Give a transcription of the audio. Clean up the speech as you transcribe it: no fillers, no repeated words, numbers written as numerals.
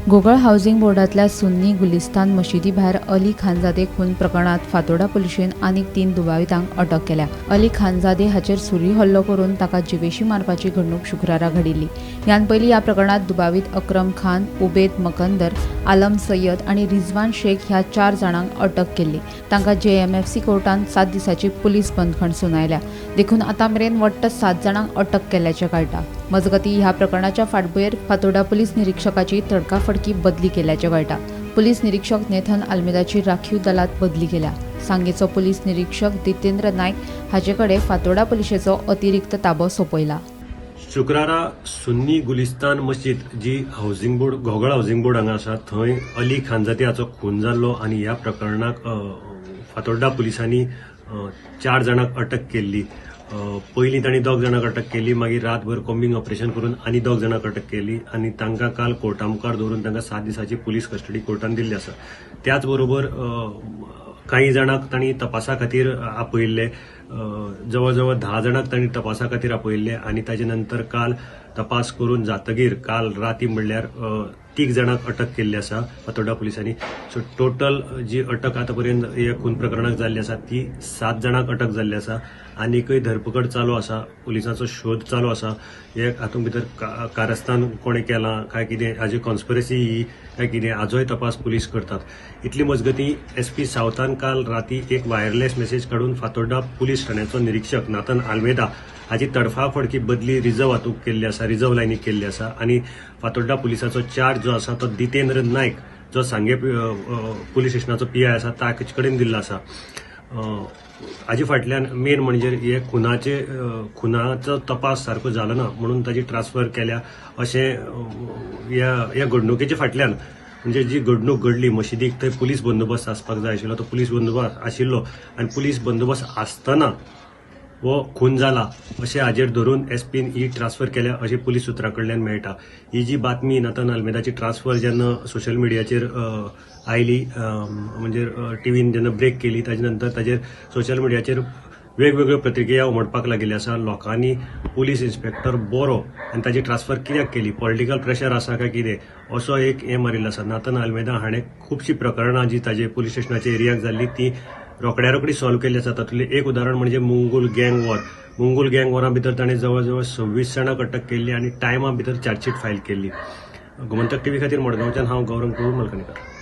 घोगळ housing बोर्डांतल्या Sunni Gulistan मशिदी भायर अली खानजादे खून प्रकरणात फातोर्डा पुलिशेन आनीक 3 दुबावितांक अटक केल्या. अली खानजादे हाचेर सुरी हल्लो करून ताका जिवेशी मारपाची घडणूक शुक्रारा घडिल्ली. ह्यान पयलीं ह्या प्रकरणात दुबावीत अक्रम खान, उबेद मकंदर, आलम सय्यद आनी रिजवान शेख ह्या 4 जाणांक अटक केल्ली. तांकां JMFC कोर्टान 7 दिसांची पुलीस बंदखण सुनायल्या. देखून आतां मेरेन वट्ट 7 जाणांक अटक केल्ल्याचें कळटा. मजगतीं ह्या प्रकरणाच्या फाटभुंयेर फातोर्डा पुलीस निरीक्षकाची तडकाफडकी बदली केल्याचें कळटा. पुलीस निरीक्षक नेथन आल्मेदाची राखीव दलात बदली केल्या. सांगेचो पुलीस निरीक्षक जितेंद्र नायक हाचे कडेन फातोर्डा पुलिशेचो अतिरिक्त ताबो सोंपयला. शुक्रारा सुन्नी गुलिस्तान मस्जिद जी हावसिंग बोर्ड घोगळ हावसिंग बोर्ड हांगा आसा थंय अली खानजादे हाचो खून जाल्लो आनी ह्या प्रकरणाक फातोर्डा पुलिसांनी 4 जाणांक अटक केल्ली. पयलीं तांणी 2 जाणांक अटक केली, मागीर रातभर कॉम्बिंग ऑपरेशन करून आनी 2 जाणांक अटक केली आनी तांकां काल कोर्टा मुखार दवरून तांकां 7 दिसांची पुलीस कस्टडी कोर्टान दिल्ली आसा. त्याच बरोबर कांय जाणांक तांणी तपासा खातीर आपयिल्ले, जवळ जवळ 10 जाणांक तांणी तपासा खातीर आपयिल्ले आनी ताजे नंतर काल तपास करून जातगीर काल राती म्हणल्यार 3 जाणांक अटक केल्ली आसा फातोर्डा पुलिसांनी. सो टोटल जी अटक आतां पर्यंत ह्या खून प्रकरणाक जाल्ली आसा ती 7 जाणांक अटक जाल्ली आसा. आनीकय धरपकड चालू आसा, पुलिसांचो शोध चालू आसा. हे हातूंत भितर कारस्थान कोणें केलां काय कितें, हाजी कॉन्स्पिरसी ही काय कितें, हाजोय तपास पुलीस करतात. इतली मजगतीं SP सावथान काल राती एक वायरलेस मेसेज काडून फातोर्डा पुलीस ठाण्याचो निरीक्षक नाथन आल्मेदा हाजी तडफाफडकी बदली रिजर्व हातूंत केल्ली आसा, रिजर्व लायनीक केल्ली आसा आनी फातोर्डा पुलिसाचो चार्ज जो आसा तो जितेंद्र नायक जो सांगे पुलीस स्टेशनाचो PI आसा ताचे कडेन दिल्लो आसा. हाजे फाटल्यान मेन म्हणजे हे खुनाचो तपास सारको जालो ना म्हणून ताजी ट्रान्सफर केल्या अशें ह्या घडणुकेच्या फाटल्यान, म्हणजे जी घडणूक घडली मशिदीक थंय पुलीस बंदोबस्त आसपाक जाय आशिल्लो, तो पुलीस बंदोबस्त आशिल्लो आनी पुलीस बंदोबस्त आसतना हो खून जाला अशें हाजेर धरून SP ही ट्रान्सफर केल्या अशें पुलीस सुत्रां कडल्यान मेळटा. ही जी बातमी नाथन आल्मेदाची ट्रान्सफर जेन्ना सोशल मिडियाचेर आयली, म्हणजे टिवीन जेन्ना ब्रेक केली ताजे नंतर ताजेर सोशल मिडियाचेर वेगवेगळ्यो प्रतिक्रिया उमटपाक लागिल्ल्यो आसा. लोकांनी पुलीस इन्स्पेक्टर बरो आनी ताजी ट्रान्सफर कित्याक केली, पॉलिटिकल प्रेशर आसा काय कितें असो एक हें मारिल्लो आसा. नाथन आल्मेदा हाणें खुबशीं प्रकरणां जी ताजे पुलीस स्टेशनाच्या एरियाक जाल्ली ती रोखड्या रोखडी सॉल्व केल्ली आसा. तातूंतलें एक उदाहरण म्हणजे मुंगूल गँग वॉर. मुंगूल गँग वॉरा भितर ताणें जवळ जवळ 26 जाणांक अटक केल्ली आनी टायमा भितर चार्जशीट फायल केल्ली. गोमंतक टीव्ही खातीर मडगांवच्यान हांव गौरंग प्रभू मलकणीकर.